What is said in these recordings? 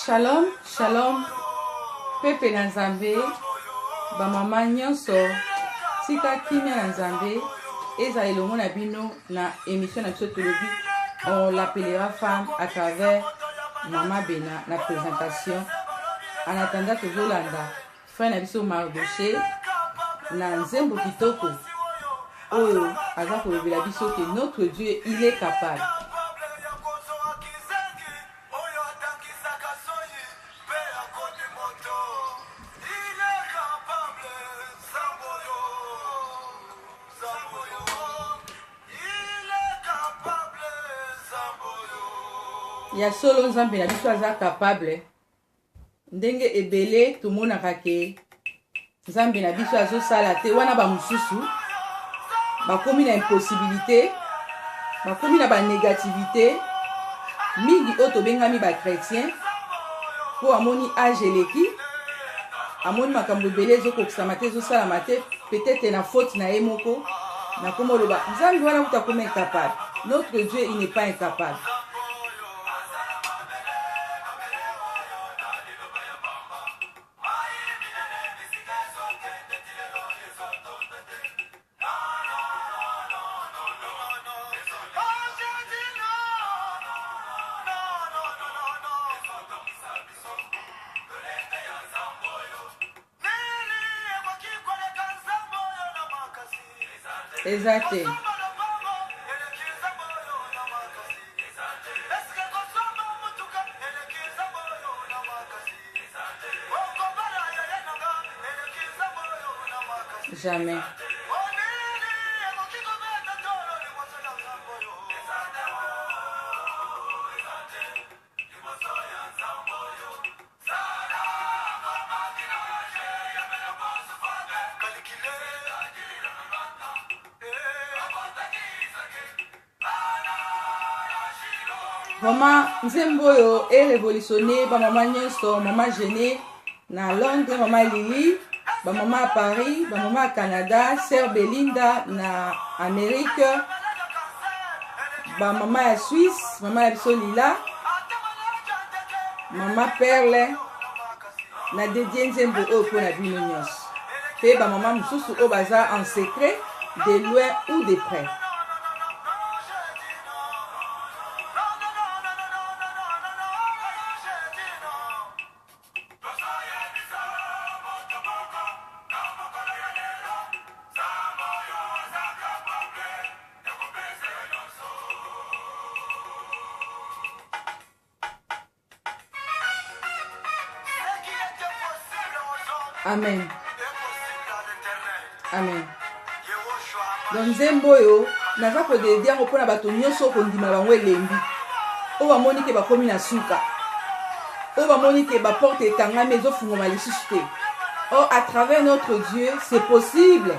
Shalom, shalom, pepe na Nzambe, bamama nyonso, tika kimia na Nzambe ezala elongo na bino na émission na biso tolobi on l'appellera femme à travers mama Bena na présentation. En attendant tozolanda frère na biso Mardoché na nzembo kitoko oyo aza kolobela biso ke notre Dieu il est capable. Ya solo Nzambe na biso aza capable. Ndenge ebele tomonaka ke Nzambe na biso azosala te, wana bamosusu bakomi na impossibilité, bakomi na banégativité mingi oyo tobengami bachrétien, mpo amoni age eleki, amoni makambo ebele ezokokisama te, ezosalama te, peut-être na faute na ye moko. Nakoma oloba Nzambe wana kuta akoma incapable. Notre Dieu, il n'est pas incapable. Eza te. Jamais. Vraiment, nzembo oyo e révolutionné ba mama nyonso, mama Gene na Londres, mama Lili, ba mama à Paris, ba mama à Canada, sœur Belinda na Amérique, ba mama ya Suisse, mama ya biso Lila, mama Perle, na dédié nzembo oyo mpo na bino nyonso mpe ba mama mosusu oyo baza en secret de loin ou de près. Amen. Amen. Donc nzembo oyo naza kodedie yango mpona bato nyonso kondima bango elembi, oyo bamoni ke bakomi na suka, oyo bamoni ke baporte ekangami ezofungwama lisusu te. Or à travers notre Dieu c'est possible.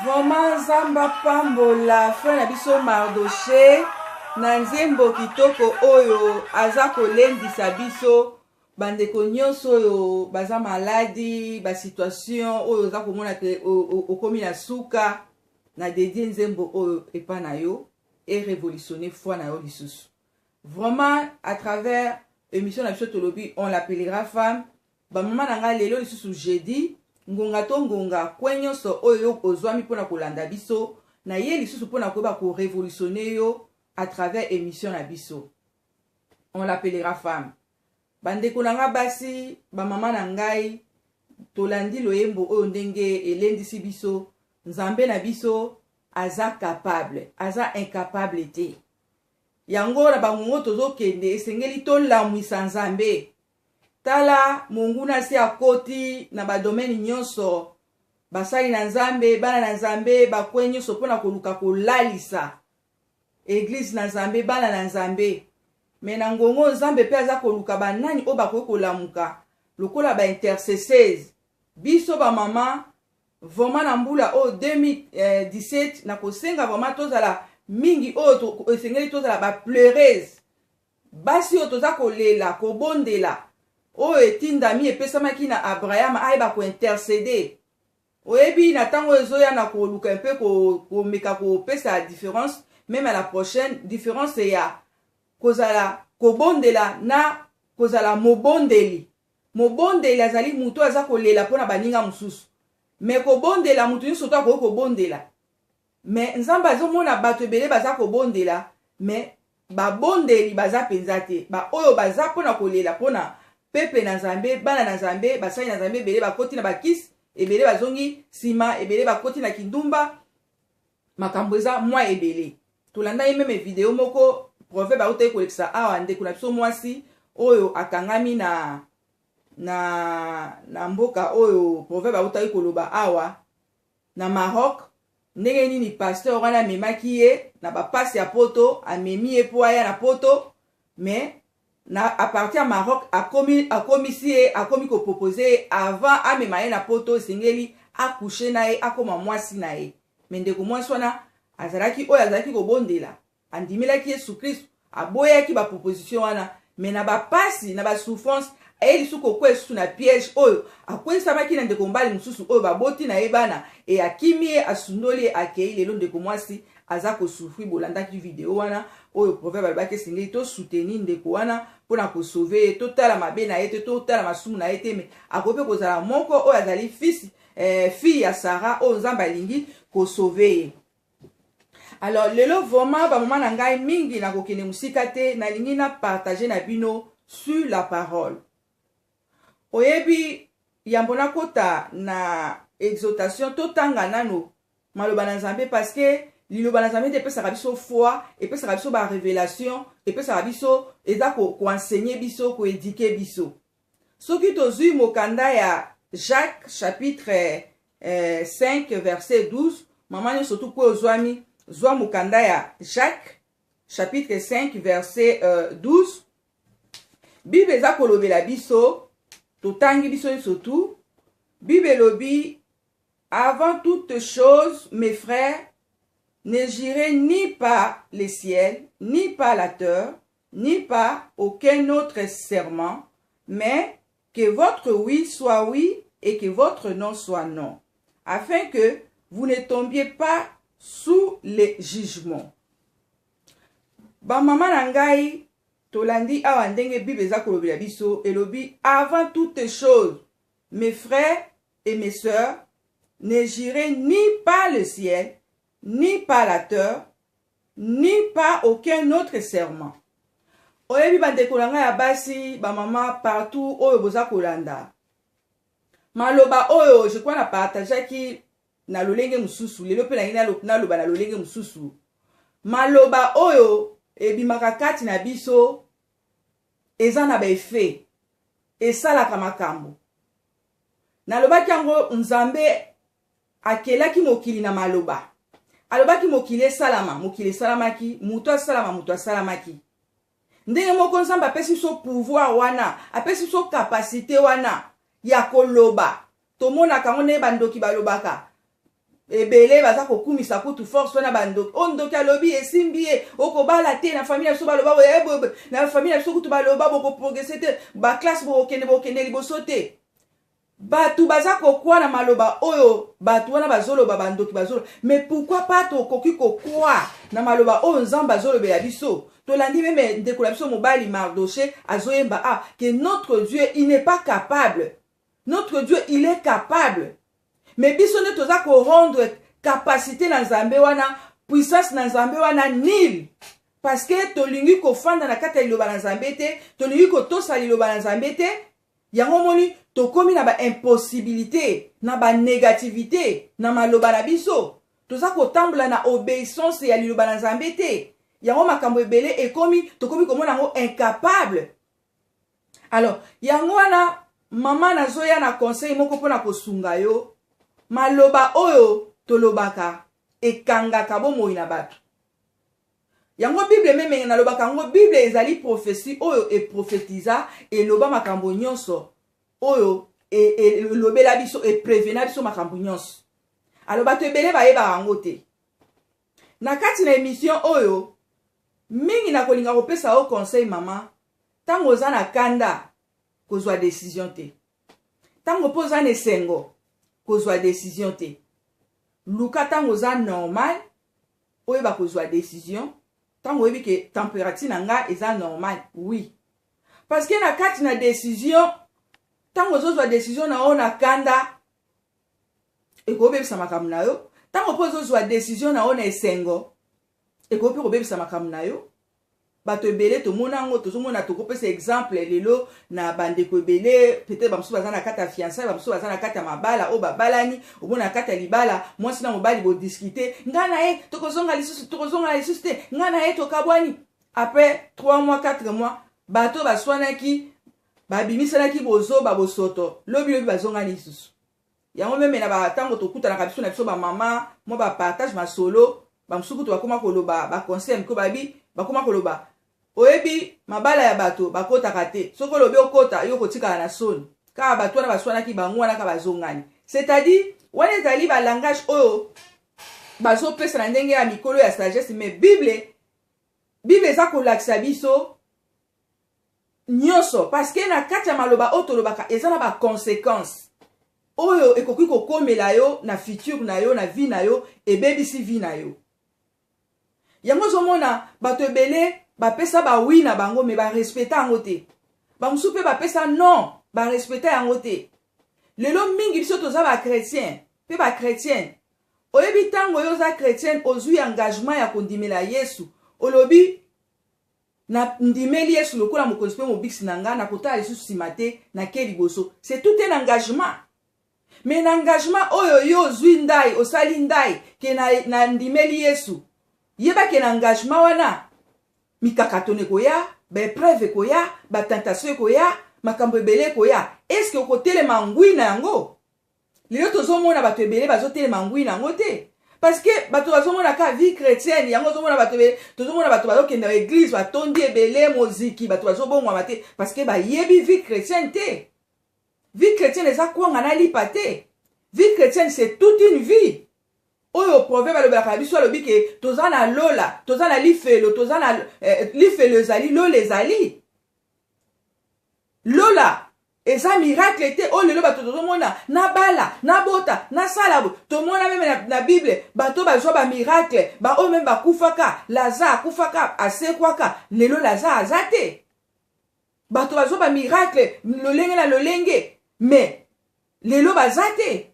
Vraiment Nzambe apambola frère na biso Mardoche na nzembo kitoko oyo aza kolendisa biso bandeko nyonso oyo baza maladi, ba situation oyo oza komona te okomi na suka. Na dedie nzembo oyo epa na yo e révolutionner foi na yo lisusu. Vraiment à travers émission na biso tolobi on l'appellera femme. Bamama na ngai lelo lisusu jeudi ngonga to ngonga kwe nyonso oyo yo ozwami mpona kolanda biso na ye lisusu mpona koyeba korevolutionne yo à travers émission na biso on l'appellera femme. Bandeko na ngai basi, bamama na ngai, tolandi loyembo oyo ndenge elendisi biso. Nzambe na biso aza capable, aza incapable te. Yango na bangongo tozokende, esengeli tolamwisa Nzambe. Tala monguna asi akoti na badomene nyonso, basali na Nzambe, bana na Nzambe, bakwe nyonso mpona koluka kolalisa eglise na Nzambe, bana na Nzambe. Mais na ngongo Nzambe mpe aza koluka banani oyo bakoki kolamuka lokola ba intercesseuse. Biso ba mama vraiment na mbula oyo 2017 nakosenga vraiment tozala mingi oyo esengeli tozala ba pleureuse, basi oyo toza kolela, kobondela oyo etindami epesamaki na Abraham ayeba kointercede. Oyebi, na ntango oyo ezoya na koluka mpe komeka kopesa différence, même à la prochaine, différence ya kozala kobondela na kozala mobondeli. Mobondeli azali moto aza kolela mpona baninga mosusu, mais kobondela, moto nyonso to akoki kobondela. Mais Nzambe azomona bato ebele baza kobondela, mais babondeli baza mpenza te baoyo baza mpona kolela mpona peuple na Nzambe, bana na Nzambe, basali na Nzambe. Ebele bakoti na bakisi, ebele bazongi nsima, ebele bakoti na kindumba. Makambo eza mwa ebele. Tolanda ye même vidéo moko proverbe autaki kolekisa awa, ndeko na biso mwasi oyo akangami na mboka oyo proverbe autaki koloba awa na Maroc, ndenge nini pasteur wana amemaki ye na bapasi ya Poto, amemi ye mpo aya na Poto, mais na à partir ya Maroc akomi, akomisi ye, akomi kopropose ye avant amema ye na Poto, esengeli acoucher na ye, akoma mwasi na ye. Mais ndeko mwasi wana azalaki oyo azalaki kobondela, andimelaki Yesu Kristu, aboyaki baproposition wana. Mais na bapasi, na basouffrance, aye lisusu kokwea lisusu na piège oyo akweyisamaki na ndeko mobali mosusu oyo baboti na ye bana e akimi ye, asundoli ye, akei. Lelo ndeko mwasi aza kosouffrir. Bolandaki vidéo wana oyo proverbe alobaki esengeli tosoutenir ndeko wana mpona kosauver ye. Totala mabe na ye te, totala masumu na ye te, mais akoki mpe kozala moko oyo azali fils, fille ya Sara oyo Nzambe alingi kosauver ye. Alors lelo vraiment, bamama na ngai mingi, nakokende mosika te, nalingi na partage na bino sur la parole. Oyebi, yambo nakota na exhortation, totanga nano maloba na Nzambe, parce que liloba na Nzambe nde epesaka biso foi, epesaka biso barévélation, epesaka biso, eza koenseigner biso, koéduquer biso. Soki tozwi mokanda ya Jacques chapitre 5 verset 12, mama nyonso tu mpo ozwami, zwa mokanda ya Jacques chapitre 5 verset 12. Bible eza kolobela biso, totangi biso nyonso tu. Bible elobi: "Avant toute chose, mes frères, ne jurez ni par le ciel, ni par la terre, ni par aucun autre serment, mais que votre oui soit oui et que votre non soit non, afin que vous ne tombiez pas sous le jugement." Bamama na ngai, tolandi awa ndenge Bible eza kolobela biso. Elobi: "Avant toute chose, mes frères et mes sœurs, ne jurez ni par le ciel, ni par la terre, ni par aucun autre serment." Oyebi, bandeko na ngai ya basi, bamama partout oyo boza kolanda maloba oyo, je crois na partageaki na lolenge mosusu, lelo mpe nangi naloba na lolenge mosusu. Maloba oyo ebimaka kati na biso eza na baeffet, esalaka makambo. Nalobaki yango, Nzambe akelaki mokili na maloba. Alobaki mokili esalama, mokili esalamaki. Moto asalama, moto asalamaki. Ndenge moko Nzambe apesi biso pouvoir wana, apesi biso capacité wana ya koloba. Tomonaka yango ndenge bandoki balobaka ebele, baza kokumisa kutu force wana. Bandoki oyo, ndoki alobi esimbi ye, okobala te, na famille na biso baloba boye, na famille na biso kutu baloba bokoprogresser te, baclasse bokokende, bokokende liboso te. Bato baza kokwa na maloba oyo bato wana bazoloba, bandoki bazoloba. Mais pourquoi pas tokoki kokwa na maloba oyo Nzambe azolobela biso? Tolandi même ndeko na biso mobali Mardoche azoyemba ah que notre Dieu, il n'est pas capable, notre Dieu, il est capable. Mais biso nde toza korendre capacité na Nzambe wana, puissance na Nzambe wana nil, parce que tolingi kofanda na kati ya liloba na Nzambe te, tolingi kotosa liloba na Nzambe te. Yango moni tokómi na baimpossibilité, na banégativité na maloba na biso. Toza kotambola na obéissance ya liloba na Nzambe te. Yango makambo ebele ekomi, tokomi komona yango incapable. Alors yango wana, mama, nazoya na conseil moko mpona kosunga yo. Maloba oyo tolobaka ekangaka bomoi na bato. Yango Bible meme nalobaka yango, Bible ezali prophetie oyo eprofetiza, eloba makambo nyonso oyo elobela biso, eprevena biso makambo nyonso. Alo bato ebele bayebaka yango te. Na kati na emission oyo mingi nakolinga kopesa yo conseil, mama, ntango oza na kanda, kozwa decision te. Ntango mpe oza na esengo, kozwa decision te. Luka ntango oza normal, oyeba kozwa decision. Ntango oyebi ke température na nga eza normal, oui, parce que na kati na décision, ntango ozozwa décision na yo na kanda, ekobebisa makambo na yo. Ntango mpe ozozwa décision na yo na esengo, ekoki mpe kobebisa makambo na yo. Bato ebele tomona yango, tozomona, tokopesa exemple lelo na bandeko ebele. Peut-être bamosusu baza na kati ya fiançailles, bamosusu baza na kati ya mabala oyo babalani. Omona na kati ya libala, mwasi na mobali bodiscuter: "Ngai na ye tokozonga lisusu, tokozonga lisusu te, ngai na ye tokabwani." Après 3 mois, 4 mois, bato baswanaki, babimisanaki bozoba, bosoto, lobi lobi bazongani lisusu. Yango meme na bantango tokutanaka biso na biso bamama, mwa bapartage masolo, bamosusu kutu bakóma koloba baconseil miko babi, bakóma koloba: "Oyebi, mabala ya bato bakotaka te. Soki olobi okota, yo kotikala na soni." Kaka bato wana baswanaki, bango wana kaka bazongani. C'est-à-dire wana ezali balangage oyo bazopesa na ndenge ya mikolo ya sagesse, mais Bible eza kolakisa biso nyonso, parce que na kati ya maloba oyo tolobaka eza na baconséquence oyo ekoki kokomela yo na futur na yo, na vie na yo, ebebisi vie na yo. Yango ozomona bato ebele bapesa bawi na bango, mais barespecta yango te. Bamosusu mpe bapesa non, barespecta yango te. Lelo mingi biso toza bachrétien mpe bachrétienne. Oyebi, ntango oyo oza chrétienne, ozwi engagement ya kondimela Yesu, olobi: "Na ndimeli Yesu lokola mokonzi mpe mobikisi na ngai, nakotala lisusu nsima te, nake liboso." C'est tout un engagement. Mais na engagement oyo yo ozwi ndai, osali ndai ke na ndimeli Yesu, yeba ke na engagement wana mikakatano ekoya, baépreuve ekoya, batentation ekoya, makambo ebele ekoya. Est-ce okotelema ngwi na yango? Lelo tozomona bato ebele bazotelema ngwi na yango te, parce que bato bazomona ka vie chrétienne yango. Ozomona bato ebele, tozomona bato bazokende ba église, batondi ebele, moziki, bato bazobongwama te, parce que bayebi vie chrétienne te. Vie chrétienne eza kwanga na lipa te. Vie chrétienne, c'est toute une vie oyo proverbe alobelaka na biso. Alobi ke toza na lola, toza na lifelo, toza na lifelo ezali, lola ezali. Lola eza miracle te oyo lelo bato tozomona: nabala, nabota, nasala boye. Tomona meme na Bible bato bazwa bamiracle, baoyo meme bakufaka. Lazare akufaka, asekwaka. Lelo Lazare aza te. Bato bazwa bamiracle lolenge na lolenge, mais lelo baza te.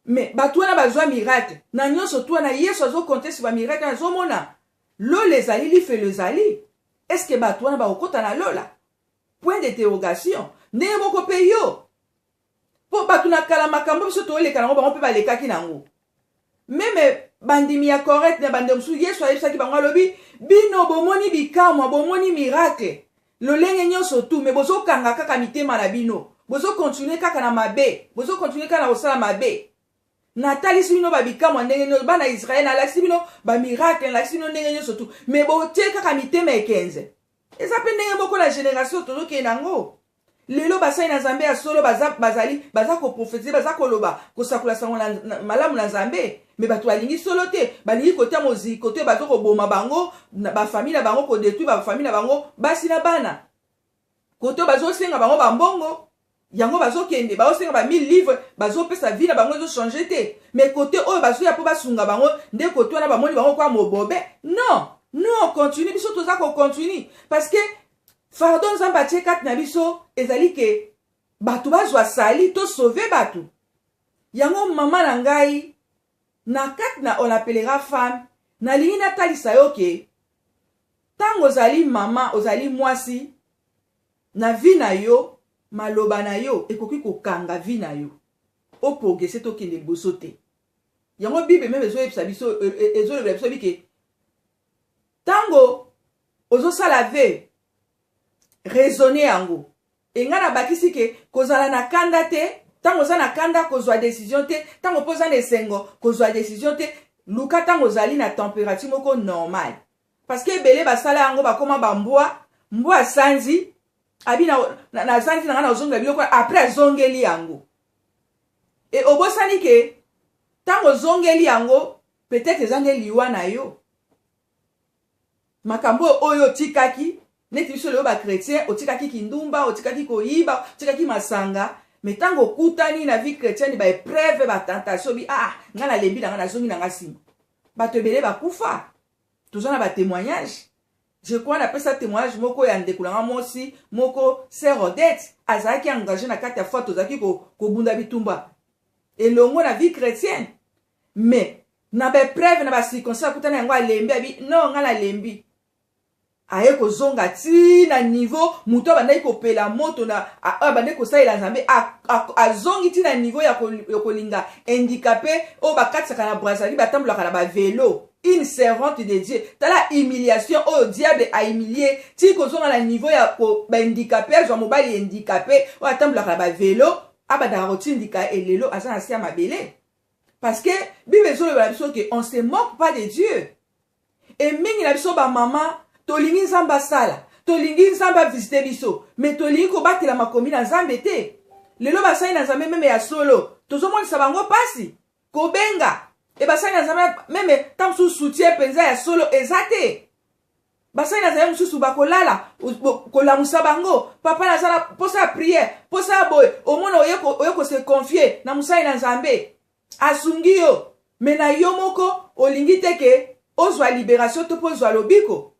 Mais bato wana bazwa miracle na nyonso tu wana, Yesu azocompter si bamiracle, azomona lola ezali, lifelo ezali. Est-ce bato wana bakokɔta na lola? Point d'interrogation. Ndenge moko mpe yo, mpo bato na kala, makambo biso tooleka nango, bango mpe balekaki nango. Meme bandimi ya Corinthe na bandeko mosusu, Yesu ayebisaki bango, alobi: "Bino bomoni bikamwa, bomoni miracle lolenge nyonso tu, mais bozokanga kaka mitema na bino, bozocontinuer kaka na mabe, bozocontinuer kaka na kosala mabe. Natalisi bino babikamwa ndenge nyonso, bana Israele, nalakisi bino bamiracle, nalakisi bino ndenge nyonso tu, mais botie kaka mitema ekenze." Eza mpe ndenge moko na génération tozokende yango lelo. Basali na Nzambe ya solo bazali, baza koprophétiser, baza koloba, kosakola sango malamu na Nzambe, mais bato balingi solo te. Balingi kotia moziko te, baza koboma bango, bafamille na bango, kodétruire bafamille na bango, basi na bana. Kote bazosenga bango bambongo, yango bazokende, bazosenga ba 1000 livre, bazopesa, vie na bango ezochanger te. Mais kote oyo bazoya mpo basunga bango nde kote wana bamoni bango kwa mobobe. Non, non, continue. Biso toza kocontinuer, parce que fardeau Nzambe atie kati na biso ezali ke bato bazwa salut, tosauver bato. Yango mama na ngai, na kati na On appellera femme, nalingi natalisa yo ke ntango ozali mama, ozali mwasi, na vie na yo, maloba na yo ekoki kokanga vie na yo, oprogresser, tokende liboso te. Yango Bible meme ezoyebisa biso, ezolobela biso bike: ntango ozosala vœu, raisonne yango. Engai nabakisi ke kozala na kanda te. Ntango oza na kanda, kozwa décision te. Ntango mpo oza na esengo, kozwa décision te. Luka ntango ozali na température moko normale. Parce que ebele basala yango, bakóma bambwa. Mbwa asanzi, abi nasanzi na ngai, nazongela biloko. Après azongeli yango. E obosani ke ntango ozongeli yango, peut-être eza nde liwa na yo. Makambo oyo otikaki, neti biso lelo bachrétien, otikaki kindumba, otikaki koyiba, otikaki masanga, mais ntango okutani na vie chrétienne, baépreuve, batentation, bi ah, ngai nalembi na ngai, nazongi na ngai nsima. Bato ebele bakufa, toza na batémoignage. Je crois napesa témoignage moko ya ndeko na nga mwasi moko, sœur Odette. Azalaki engagé na kati ya foi, tozalaki kobunda bitumba elongo na vie chrétienne, mais na baépreuve, na bacirconstance akutani yango, alembi, abi non, ngai nalembi. Aye kozonga ti na niveau moto abandaki kopela moto na oyo abandaki kosalela Nzambe. Azongi ti na niveau ya kolinga handicapé oyo bakatisaka na Brazzaville, batambolaka na bavelo. Une servante de Dieu, tala humiliation oyo diable ahumilie, ti kozonga na niveau ya bahandicapé. Azwa mobali handicapé oyo atambolaka na bavelo, abandaka kotindika. Elelo aza na se ya mabele, parce que Bible ezolobela biso ke on se moque pas de Dieu. E mingi na biso bamama, tolingi Nzambe asala, tolingi Nzambe avisite biso, mais tolingi kobatela makomi na Nzambe te. Lelo basali na Nzambe même ya solo, tozomonisa bango mpasi kobenga. E basali na Nzambe même, ntango mosusu soutien mpenza ya solo eza te. Basali na Nzambe mosusu bakolala, kolamusa bango: "Papa, naza na posa ya prière, posa ya boye." Omona oye kose confier na mosali na Nzambe, asungi yo, mais na yo moko olingi te ke ozwa libération to mpo ozwa lobiko.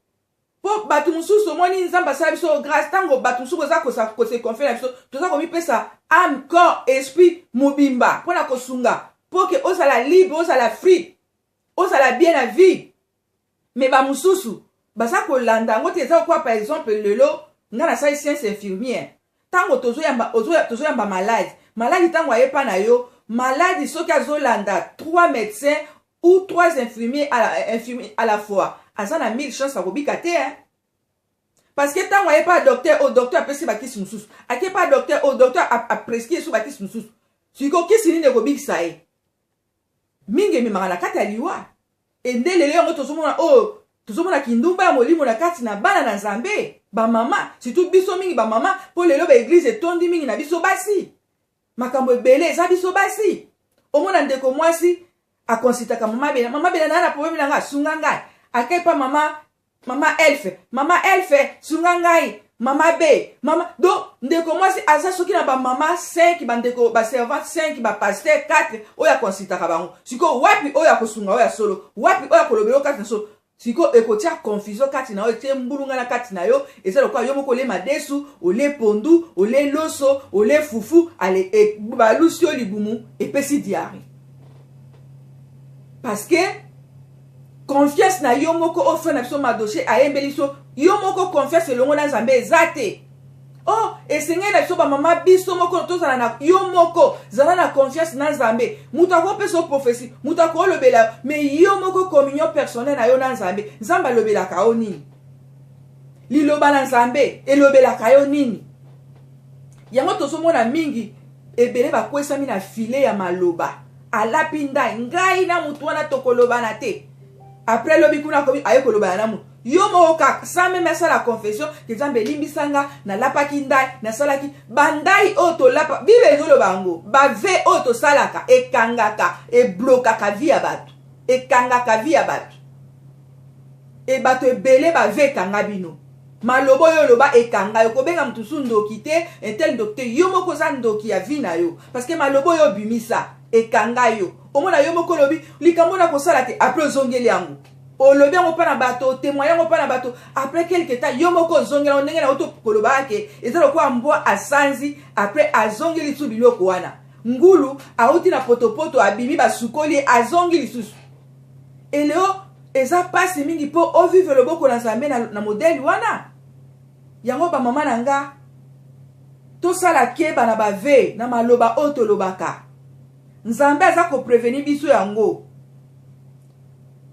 Mpo bato mosusu, omoni, Nzambe asala biso grâce. Ntango bato mosusu boza kose confier na biso, toza komipesa âme, corps, esprit mobimba mpona kosunga, mpo ke ozala libre, ozala free, ozala bien na vie. Mais bamosusu baza kolanda yango te. Eza kokoa, par exemple lelo ngai nasali science infirmière. Ntango tozoyamba malade, malade ntango ayepa na yo, malade soki azolanda trois médecins ou trois infirmiers à la fois, aza na mille chance akobika te, hein? Parce que ntango aye pa docteur oyo, docteur apesi bakisi mosusu. Ake pa docteur oyo, docteur aprescrit esu bakisi mosusu. Sikoyo kisi nini ekobikisa ye? Mingi ememaka na kati ya liwa. Ende lelo yango tozomona oyo, tozomona kindumba ya molimo na kati na bana na Nzambe, bamama surtout. Biso mingi bamama, mpo lelo baéglise etondi mingi na biso basi. Makambo ebele eza biso basi. Omona ndeko mwasi aconsultaka mama Bena: "Mama Bena, naa na problème na nga, sunga ngai." Akei pa mama Elfe: "Mama Elfe, sunga ngai." Mama B, mama. Donc ndeko mwasi aza soki na bamama 5, bandeko baservante 5, bapasteur 4 oyo aconsultaka bango. Sikoyo wapi oyo akosunga, oyo ya solo? Wapi oyo akolobela kati na solo? Sikoyo ekotia confusion kati na yo, etie mbulunga na kati na yo. Eza lokola yo moko ole madesu, ole pondu, ole loso, ole fufu, ale e, balusi yo libumu, epesi diarrhée, parce que confiance na yo moko oyo frère na biso Mardochée ayembeli biso, yo moko confiance elongo na Nzambe eza te. Oh, esengeli na biso bamama, biso moko tozala na yo moko, zala na confiance na Nzambe. Moto akopesa yo prophétie, moto akolobela, mais yo moko communion personnelle na yo na Nzambe, Nzambe alobelaka yo nini? Liloba na Nzambe elobelaka yo nini? Yango tozomona mingi ebele bakwesami na filet ya maloba. Alapi ndai: "Ngai na motu wana tokolobana te." Après lobi kuna akomi aye kolobana na motu yo moko kaka, sans même asala confession ke "Nzambe, elimbisanga, nalapaki ndai, nasalaki bandai." Oyo tolapa, Bible ezoloba yango, bavœux oyo tosalaka ekangaka, eblokaka vie ya bato, ekangaka vie ya bato. E bato ebele, bavœux ekanga bino. Maloba oyo oloba ekanga yo. Kobenga motu su ndoki te, un tel ndoki te. Yo moko oza ndoki ya vie na yo, parce que maloba oyo obimisa ekanga yo. Omona yo moko olobi likambo na kosala te, après ozongeli yango, olobi yango mpa na bato, otémoigne yango mpa na bato. Après quelque temps, yo moko ozongeli yango. Ndenge na yo to koloba ke eza lokola mbwa asanzi, après azongeli lisusu biloko wana. Ngulu awuti na potopoto, abimi, basukoli ye, azongi lisusu. Eleo eza mpasi mingi mpo ovivre loboko na Nzambe na modèle wana. Yango bamama na nga, tosala keba na bavœux, na maloba oyo tolobaka. Nzambe aza koprévenir biso yango,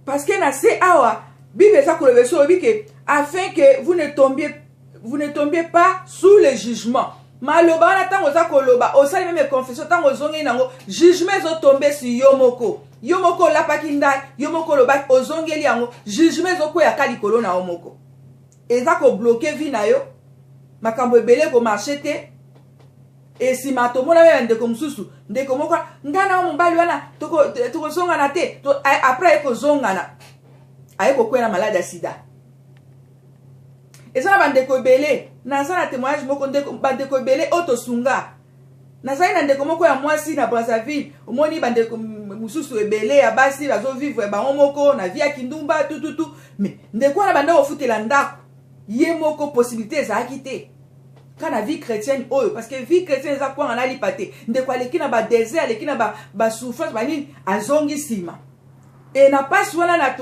parce que na se awa Bible eza koloba biso, olobi ke afin que vous ne tombiez pas sous le jugement. Maloba wana, ntango oza koloba, osali même confession, ntango ozongeli nango, jugement ezotombe si yo moko. Yo moko olapaki ndai, yo moko olobaki, ozongeli yango, jugement ezokweya ka likolo na yo moko. Eza kobloke vie na yo, makambo ebele ekomarche te. Esima tomona ya ndeko mosusu, ndeko moko ngai na mobali wana tokozongana te, après aye kozongana, aye kokwela malade ya sida. Eza na bandeko ebele, naza na témoignage moko, ndeko, bandeko ebele oyo tosunga. Nazali na ndeko moko ya mwasi na Brazzaville, omoni bandeko mosusu ebele ya basi bazovivre bango moko na vie ya kindumba tututu, mais ndeko wana banda kofutela ndako ye moko, possibilité ezalaki te ka na vie chrétienne oyo, parce que vie chrétienne eza kwanga na lipa te. Ndeko aleki na badésert, aleki na basouffrance banini, azongi nsima. E na mpasi wana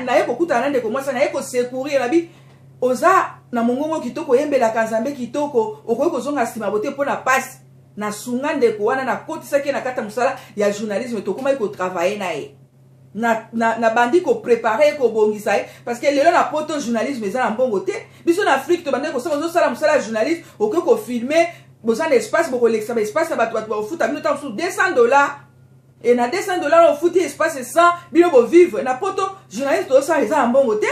naye kokutana na ndeko mwasi, naye kosecourir, nabi oza na mongongo kitoko, oyembelaka Nzambe kitoko, okoki kozonga nsima bote mpo na mpasi. Nasunga ndeko wana, nakotisaki ye na kati ya mosala ya journalisme, tokomaki kotravaille na ye, nabandi koprépare ye, kobongisa ye, parce que lelo na poto journalisme eza na mbongo te. Biso na Afrique tobandaki kosala, ozosala mosala ya journaliste, okoki kofilme, boza na espace, bokolekisa baespace ya bato, bato bakofuta bino ntango mosusu 200 $. E na 200 $ ofuti espace 100, bino bovivre. Na poto journaliste tozosala eza na mbongo te.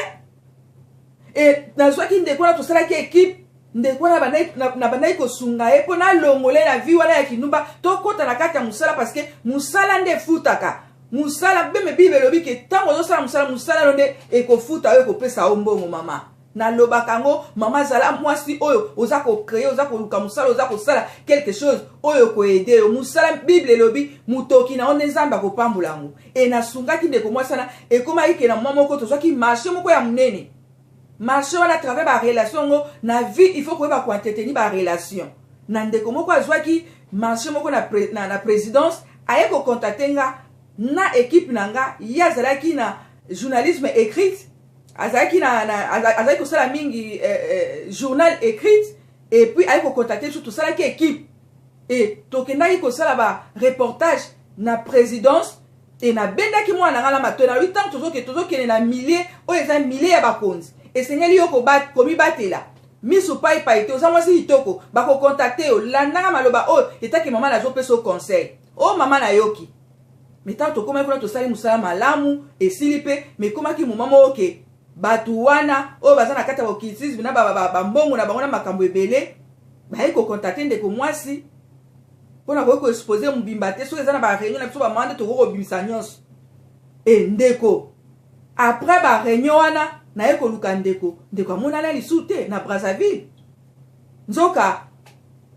E nazwaki ndeko wana, tosalaki équipe. Ndeko wana nabandaki kosunga ye mpo nalongole na vie wana ya kindumba, tokɔta na kati ya mosala, parce que mosala nde efutaka. Mosala même Bible elobi ke ntango ozosala mosala, mosala no nde ekofuta oyo, ekopesa yo mbongo. Mama, nalobaka yango, mama, zala mwasi oyo oza kocréer, oza koluka mosala, oza kosala quelque chose oyo ekoaider yo. Mosala, Bible elobi, motoki na yo nde Nzambe akopambola yango. E nasungaki ndeko mwasi wana, ekomaki ke na mwa moko tozwaki marché moko ya monene. Marché wana, à travers barelation yango na vie, il faut koyeba koentretenir barelation na ndeko moko azwaki marché moko na présidence, aye kocontacte nga na équipe na nga. Ye azalaki na journalisme écrite, azalaki na azalaki kosala mingi journal écrite. Et puis aye kocontacte biso, tosalaki équipe e tokendaki kosala bareportage na présidence. E nabendaki mwana na ngai na matoi, nalobi ntango tozokende na milieu oyo eza milieu ya bakonzi, esengeli yo komibatela, miso paipai te. Oza mwasi kitoko, bakocontacte yo. Landanga maloba oyo etaki mama, nazopesa yo conseil oyo mama nayoki. Me ntango tokomaki kuna, tosali mosala malamu, esili mpe. Me ekomaki moma moko ke bato wana oyo baza na kati ya occultisme na bambongo na bango na makambo ebele, baye kocontacte ndeko mwasi. Mpona koki koexpose mobimba te, soki eza na baréunion na biso bamama nde tokoki kobimisa nyonso. E ndeko, après baréunion wana, naye koluka ndeko, ndeko amonana lisusu te na Brazzaville. Nzoka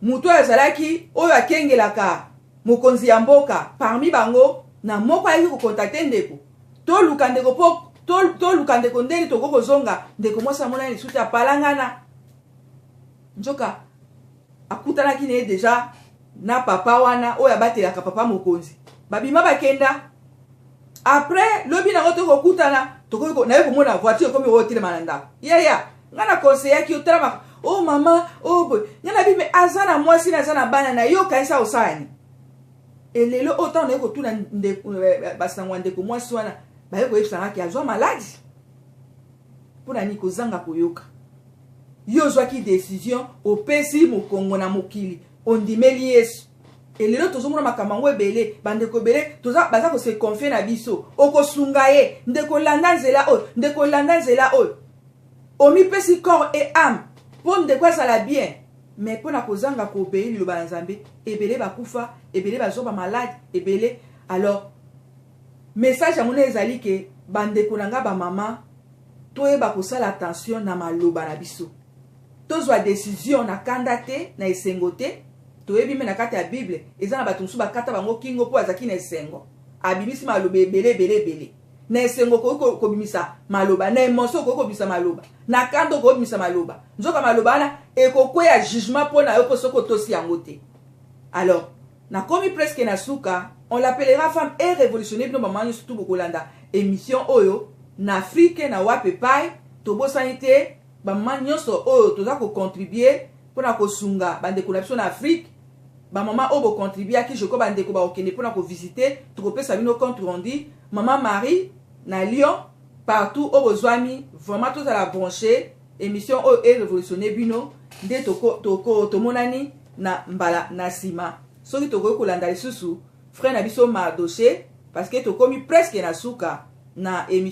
moto oyo azalaki oyo akengelaka mokonzi ya mboka parmi bango na moko ayaki kocontacte ndeko, toluka ndeko mpo toluka ndeko ndeni tokoki kozonga. Ndeko mwasi amonani lisusu te, apalangana. Nzoka akutanaki na ye deja na papa wana oyo abatelaka papa mokonzi, babima bakenda. Après lobi nango tokokutana, naye komona voiture ekomi oyo otelema na ndako. Yaya ngai na conseillaki yo, tala o oh, mama o oh, boye. Ngai na bime aza na mwasi na aza na bana na yo, kanisa osala nini? Elelo oyo ntango naye kotuna basango ya ndeko mwasi wana, baye koyebisangaki azwa maladi. Mpo na nini? Kozanga koyoka. Yo ozwaki décision, opesi mokongo na mokili, ondimeli Yesu. Elelo tozomona makambo yango ebele, bandeko ebele baza kose confier na biso. Okosunga ye, ndeko landa nzela oyo, ndeko landa nzela oyo, omipesi corps et âme mpo ndeko azala bien. Mais mpo na kozanga koobéir liloba na Nzambe, ebele bakufa, ebele bazwa bamalade ebele. Alors message yango nde ezali ke bandeko na nga bamama, toyeba kosala attention na maloba na biso, tozwa décision na kanda te, na esengo te. Toyebi me na kati ya Bible eza na bato mosusu bakata bango kingo mpo azalaki na esengo, abimisi maloba ebele ebele ebele. Na esengo okoki kobimisa maloba, na émotion okoki kobimisa maloba, na kanda okoki kobimisa maloba. Nzoka maloba wana ekokweya jugement mpo na yo, mpo soki otosi yango te. Alors nakomi presque na suka. On l'appellera femme et révolutionnaire. Bino mama nyonso tu bokolanda émission oyo na Afrique, na wapi epai, tobosani te bamama nyonso oyo toza kocontribue mpona kosunga bandeko na biso na Afrique. Bamama oyo bocontribuaki, je crois bandeko bakokende mpona kovisite, tokopesa bino compte rendu. Mama Marie na Lyon, partout oyo bozwami, vraiment tozala branché. Émission oyo erévolutionne bino nde tomonani na mbala na nsima. Soki tokoki kolanda lisusu frère na biso Mardoche. Parce que tokomi presque na suka na émission.